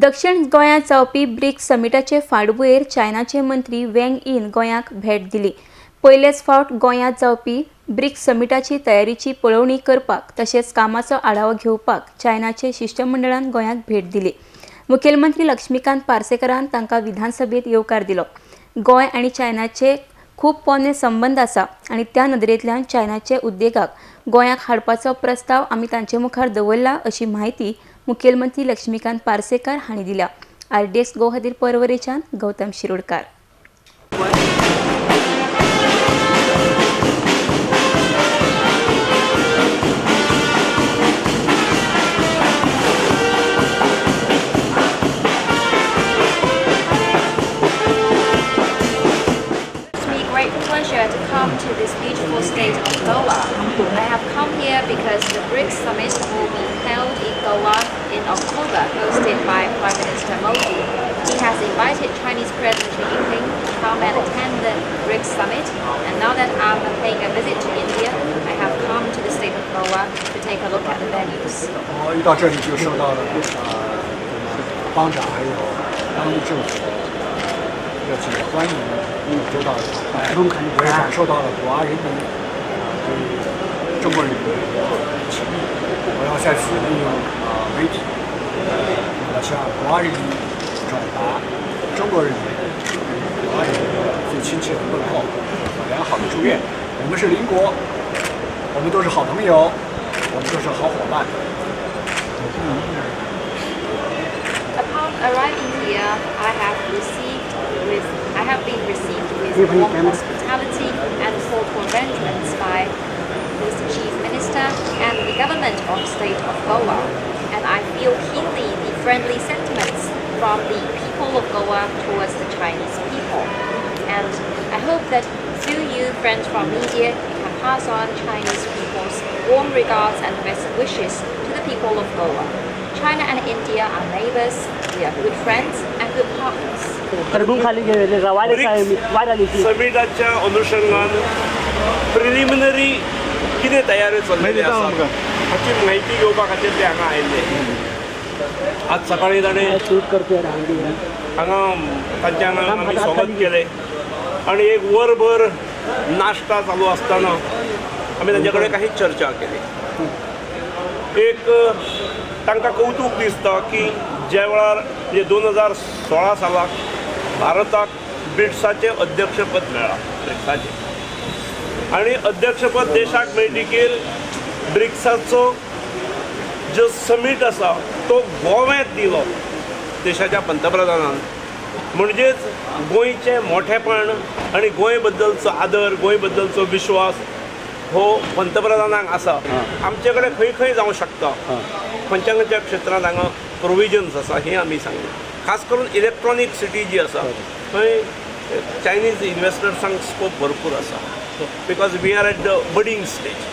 दक्षिण गोंयांत जावपी ब्रिक्स समिटाचे फाटभुंयेर चायनाचे मंत्री वेंग यीन गोंयाक भेट दिली. पयलेच फावट गोंयांत जावपी ब्रिक्स समिटाची तयारीची पळोवणी करपाक तशेंच कामाचो आढावो घेवपाक चायनाचे शिश्टमंडळान गोंयाक भेट दिली. मुखेलमंत्री लक्ष्मीकांत पार्सेकारान तांकां विधानसभेत येवकार दिलो. गोंय आनी चायनाचे खूब पोरणे संबंद आसा आनी त्या नदरेंतल्यान चायनाचे उद्देगाक गोंयाक हाडपाचो प्रस्ताव आमी तांचे मुखार दवरला अशी म्हायती मुखेलमंत्री लक्ष्मीकांत पार्सेकार हांणी दिल्या. आरडीएक्स गोवा खातीर पर्वरेच्यान Gautam Shirodkar. To come to this beautiful state of Goa. I have come here because the BRICS Summit will be held in Goa in October, hosted by Prime Minister Modi. He has invited Chinese President Xi Jinping to come and attend the BRICS Summit. And now that I'm paying a visit to India, I have come to the state of Goa to take a look at the venues. 我一到这里就受到了邦长还有当地政府热情的欢迎，周到的款待，我也感受到了果阿人民对中国人民的情谊。我要再次利用媒体，来向果阿人民转达中国人民对果阿人民最亲切的问候和良好的祝愿。我们是邻国，我们都是好朋友，我们都是好伙伴。 Upon arriving here, I have been received with warm hospitality and thoughtful arrangements by Mr. Chief Minister and the government of state of Goa. And I feel keenly the friendly sentiments from the people of Goa towards the Chinese people. And I hope that through you, friends from media, you can pass on Chinese people's warm regards and best wishes to the people of Goa. China and India are neighbors, we are good friends and good partners. समिटाच्या अनुषंगान preliminary कितें तयारी चल्लेली आसा हाची म्हायती घेवपा खातीर ते हांगा आयिल्ले. आज सकाळीं ताणें हांगा तांच्या हांगा आमी स्वागत केलें आनी एक वरभर नाश्ता चालू आसतना आमी तांचे कडेन काही चर्चा केली. एक तांकां कौतूक दिसता की ज्या वेळार म्हणजे 2016 सालाक भारताक ब्रिक्साचें अध्यक्षपद मेळ्ळां, ब्रिक्साचें, आनी अध्यक्षपद देशाक मेळटकीर ब्रिक्साचो जो समीट आसा तो गोव्यात दिलो देशाच्या पंतप्रधानान. म्हणजेच गोंयचें मोठेपण आनी गोंय बद्दलचो आदर, गोंय बद्दलचो विश्वास हो पंतप्रधानांक आसा. आमचे कडेन खंय खंय जावं शकता, खंयच्या खंयच्या क्षेत्रांत हांगा प्रोविजन्स आसा हें आमी सांगलें. खास करून इलेक्ट्रॉनीक सिटी जी आसा थंय चायनीज इन्वेस्टर्सांक स्कोप भरपूर आसा, because we are at the budding stage.